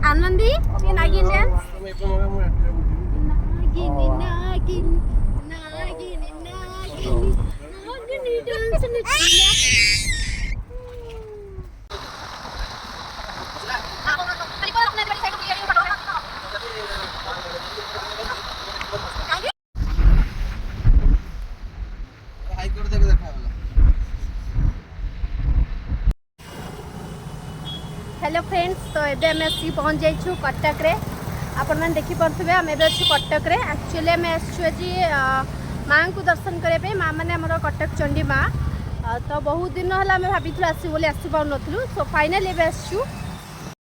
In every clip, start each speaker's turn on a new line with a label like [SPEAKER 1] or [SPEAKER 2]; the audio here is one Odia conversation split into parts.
[SPEAKER 1] ଆନନ୍ଦୀ, ଟିକେ ନାଗିନ ଡ୍ୟାନ୍ସ। ନାଗିନି, ନାଗିନି, ନାଗିନି, ନାଗିନି, ନାଗିନି ଡ୍ୟାନ୍ସ ନଚିଲା।
[SPEAKER 2] ହାଇକୋର୍ଟ ଦେଖ, ଦେଖାଗଲା।
[SPEAKER 1] ହ୍ୟାଲୋ ଫ୍ରେଣ୍ଡସ୍, ତ ଏବେ ଆମେ ଆସିକି ପହଞ୍ଚି ଯାଇଛୁ କଟକରେ। ଆପଣମାନେ ଦେଖିପାରୁଥିବେ, ଆମେ ଏବେ ଅଛୁ କଟକରେ। ଆକ୍ଚୁଆଲି ଆମେ ଆସିଛୁ ଆଜି ମାଆଙ୍କୁ ଦର୍ଶନ କରିବା ପାଇଁ। ମା ମାନେ ଆମର କଟକ ଚଣ୍ଡୀ ମା। ତ ବହୁତ ଦିନ ହେଲା ଆମେ ଭାବିଥିଲୁ ଆସିବୁ ବୋଲି, ଆସିପାରୁନଥିଲୁ। ସୋ ଫାଇନାଲି ଏବେ ଆସିଛୁ।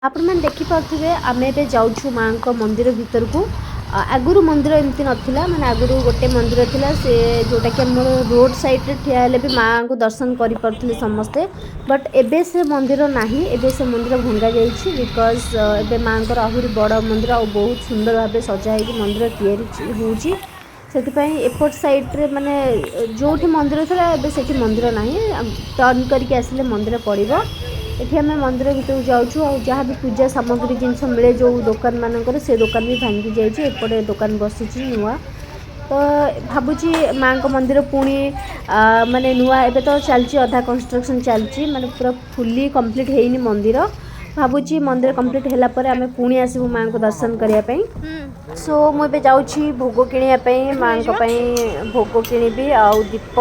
[SPEAKER 1] ଆପଣମାନେ ଦେଖିପାରୁଥିବେ, ଆମେ ଏବେ ଯାଉଛୁ ମାଆଙ୍କ ମନ୍ଦିର ଭିତରକୁ। ଆଗରୁ ମନ୍ଦିର ଏମିତି ନଥିଲା, ମାନେ ଆଗରୁ ଗୋଟେ ମନ୍ଦିର ଥିଲା, ସେ ଯେଉଁଟାକି ଆମର ରୋଡ଼ ସାଇଡ଼୍ରେ ଠିଆ ହେଲେ ବି ମାଆଙ୍କୁ ଦର୍ଶନ କରିପାରୁଥିଲେ ସମସ୍ତେ। ବଟ୍ ଏବେ ସେ ମନ୍ଦିର ନାହିଁ, ଏବେ ସେ ମନ୍ଦିର ଭଙ୍ଗା ଯାଇଛି, because ଏବେ ମାଆଙ୍କର ଆହୁରି ବଡ଼ ମନ୍ଦିର ଆଉ ବହୁତ ସୁନ୍ଦର ଭାବେ ସଜା ହେଇକି ମନ୍ଦିର ତିଆରି ହେଉଛି। ସେଥିପାଇଁ ଏପଟ ସାଇଡ଼୍ରେ, ମାନେ ଯେଉଁଠି ମନ୍ଦିର ଥିଲା, ଏବେ ସେଠି ମନ୍ଦିର ନାହିଁ। ଟର୍ନ କରିକି ଆସିଲେ ମନ୍ଦିର ପଡ଼ିବ। ଏଠି ଆମେ ମନ୍ଦିର ଭିତରକୁ ଯାଉଛୁ। ଆଉ ଯାହା ବି ପୂଜା ସାମଗ୍ରୀ ଜିନିଷ ମିଳେ ଯେଉଁ ଦୋକାନ ମାନଙ୍କରେ, ସେ ଦୋକାନ ବି ଭାଙ୍ଗି ଯାଇଛି। ଏପଟେ ଦୋକାନ ବସିଛି ନୂଆ। ତ ଭାବୁଛି ମାଆଙ୍କ ମନ୍ଦିର ପୁଣି ମାନେ ନୂଆ ଏବେ ତ ଚାଲିଛି, ଅଧା କନଷ୍ଟ୍ରକ୍ସନ୍ ଚାଲିଛି, ମାନେ ପୁରା ଫୁଲି କମ୍ପ୍ଲିଟ୍ ହେଇନି ମନ୍ଦିର। ଭାବୁଛି ମନ୍ଦିର କମ୍ପ୍ଲିଟ୍ ହେଲା ପରେ ଆମେ ପୁଣି ଆସିବୁ ମାଆଙ୍କୁ ଦର୍ଶନ କରିବା ପାଇଁ। ସୋ ମୁଁ ଏବେ ଯାଉଛି ଭୋଗ କିଣିବା ପାଇଁ। ମାଆଙ୍କ ପାଇଁ ଭୋଗ କିଣିବି ଆଉ ଦୀପ।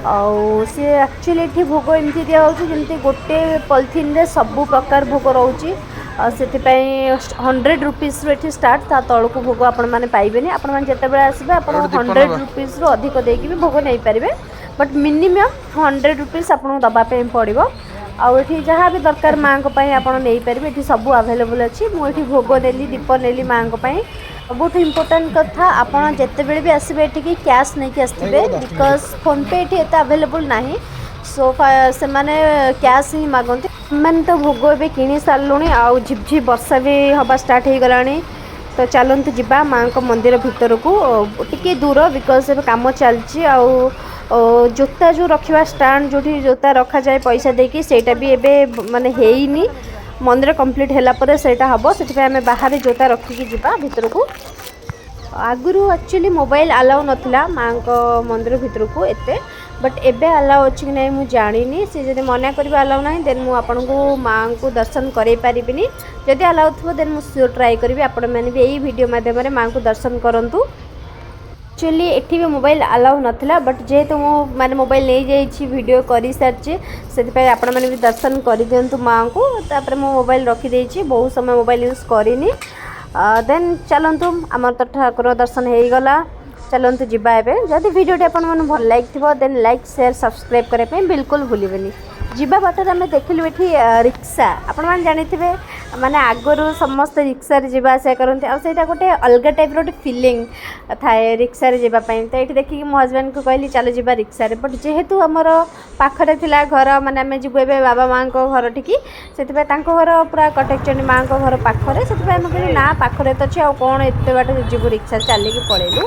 [SPEAKER 1] ଆଉ ସିଏ ଆକ୍ଚୁଆଲି ଏଠି ଭୋଗ ଏମିତି ଦିଆହେଉଛି, ଯେମିତି ଗୋଟେ ପଲିଥିନରେ ସବୁ ପ୍ରକାର ଭୋଗ ରହୁଛି। ଆଉ ସେଥିପାଇଁ 100 ରୁପିସ୍ରୁ ଏଠି ଷ୍ଟାର୍ଟ, ତା ତଳକୁ ଭୋଗ ଆପଣମାନେ ପାଇବେନି। ଆପଣମାନେ ଯେତେବେଳେ ଆସିବେ, ଆପଣ
[SPEAKER 2] ଗୋଟେ ଦୀପ
[SPEAKER 1] 100
[SPEAKER 2] ନେବା।
[SPEAKER 1] ରୁପିସ୍ରୁ ଅଧିକ ଦେଇକି ବି ଭୋଗ ନେଇପାରିବେ, ବଟ୍ ମିନିମମ୍ 100 ରୁପିସ୍ ଆପଣଙ୍କୁ ଦେବା ପାଇଁ ପଡ଼ିବ। ଆଉ ଏଠି ଯାହା ବି ଦରକାର ମାଆଙ୍କ ପାଇଁ, ଆପଣ ନେଇପାରିବେ। ଏଠି ସବୁ ଆଭେଲେବୁଲ୍ ଅଛି। ମୁଁ ଏଠି ଭୋଗ ନେଲି, ଦୀପ ନେଲି ମାଆଙ୍କ ପାଇଁ। ସବୁଠୁ ଇମ୍ପୋର୍ଟାଣ୍ଟ କଥା, ଆପଣ ଯେତେବେଳେ ବି ଆସିବେ ଏଠିକି, କ୍ୟାସ୍ ନେଇକି ଆସିଥିବେ, because PhonePe ଏଠି ଏତେ ଆଭେଲେବୁଲ୍ ନାହିଁ। ସୋ ସେମାନେ କ୍ୟାସ୍ ହିଁ ମାଗନ୍ତି। ଆମେ ତ ଭୋଗ ଏବେ କିଣି ସାରିଲୁଣି ଆଉ ଝିପଝିପ ବର୍ଷା ବି ହେବା ଷ୍ଟାର୍ଟ ହେଇଗଲାଣି। ତ ଚାଲନ୍ତୁ ଯିବା ମାଆଙ୍କ ମନ୍ଦିର ଭିତରକୁ। ଟିକେ ଦୂର, because ଏବେ କାମ ଚାଲିଛି। ଆଉ ଜୋତା ଯେଉଁ ରଖିବା ଷ୍ଟାଣ୍ଡ, ଯେଉଁଠି ଜୋତା ରଖାଯାଏ ପଇସା ଦେଇକି, ସେଇଟା ବି ଏବେ ମାନେ ହେଇନି। ମନ୍ଦିର କମ୍ପ୍ଲିଟ୍ ହେଲା ପରେ ସେଇଟା ହେବ। ସେଥିପାଇଁ ଆମେ ବାହାରେ ଜୋତା ରଖିକି ଯିବା ଭିତରକୁ। ଆଗରୁ ଆକ୍ଚୁଆଲି ମୋବାଇଲ ଆଲାଉ ନଥିଲା ମାଆଙ୍କ ମନ୍ଦିର ଭିତରକୁ ଏତେ, ବଟ୍ ଏବେ ଆଲାଉ ଅଛି କି ନାହିଁ ମୁଁ ଜାଣିନି। ସେ ଯଦି ମନା କରିବେ ଆଲାଉ ନାହିଁ, ଦେନ୍ ମୁଁ ଆପଣଙ୍କୁ ମାଆଙ୍କୁ ଦର୍ଶନ କରେଇ ପାରିବିନି। ଯଦି ଆଲାଉ ଥିବ, ଦେନ୍ ମୁଁ ସିଓର ଟ୍ରାଏ କରିବି ଆପଣମାନେ ବି ଏଇ ଭିଡ଼ିଓ ମାଧ୍ୟମରେ ମାଆଙ୍କୁ ଦର୍ଶନ କରନ୍ତୁ। ଆକ୍ଚୁଆଲି ଏଠି ବି ମୋବାଇଲ ଆଲାଉ ନଥିଲା, ବଟ୍ ଯେହେତୁ ମୁଁ ମାନେ ମୋବାଇଲ ନେଇଯାଇଛି, ଭିଡ଼ିଓ କରିସାରିଛି, ସେଥିପାଇଁ ଆପଣମାନେ ବି ଦର୍ଶନ କରିଦିଅନ୍ତୁ ମାଆଙ୍କୁ। ତାପରେ ମୁଁ ମୋବାଇଲ ରଖିଦେଇଛି, ବହୁତ ସମୟ ମୋବାଇଲ ୟୁଜ୍ କରିନି। ଦେନ୍ ଚାଲନ୍ତୁ, ଆମର ତ ଠାକୁର ଦର୍ଶନ ହେଇଗଲା, ଚାଲନ୍ତୁ ଯିବା ଏବେ। ଯଦି ଭିଡ଼ିଓଟି ଆପଣମାନଙ୍କୁ ଭଲ ଲାଗିଥିବ, ଦେନ୍ ଲାଇକ୍, ସେୟାର, ସବସ୍କ୍ରାଇବ୍ କରିବା ପାଇଁ ବିଲକୁଲ ଭୁଲିବେନି। ଯିବା ବାଟରେ ଆମେ ଦେଖିଲୁ ଏଠି ରିକ୍ସା। ଆପଣମାନେ ଜାଣିଥିବେ, ମାନେ ଆଗରୁ ସମସ୍ତେ ରିକ୍ସାରେ ଯିବା ଆସିବା କରନ୍ତି ଆଉ ସେଇଟା ଗୋଟେ ଅଲଗା ଟାଇପ୍ର ଗୋଟେ ଫିଲିଂ ଥାଏ ରିକ୍ସାରେ ଯିବା ପାଇଁ। ତ ଏଇଠି ଦେଖିକି ମୋ ହଜବେଣ୍ଡକୁ କହିଲି, ଚାଲ ଯିବା ରିକ୍ସାରେ। ବଟ୍ ଯେହେତୁ ଆମର ପାଖରେ ଥିଲା ଘର, ମାନେ ଆମେ ଯିବୁ ଏବେ ବାବା ମାଆଙ୍କ ଘରଠିକି, ସେଥିପାଇଁ ତାଙ୍କ ଘର ପୁରା କଟକ ଚଣ୍ଡୀ ମାଆଙ୍କ ଘର ପାଖରେ, ସେଥିପାଇଁ ଆମେ କହିଲୁ ନା, ପାଖରେ ତ ଅଛି, ଆଉ କ'ଣ ଏତେ ବାଟ ଯିବୁ ରିକ୍ସା, ଚାଲିକି ପଳେଇଲୁ।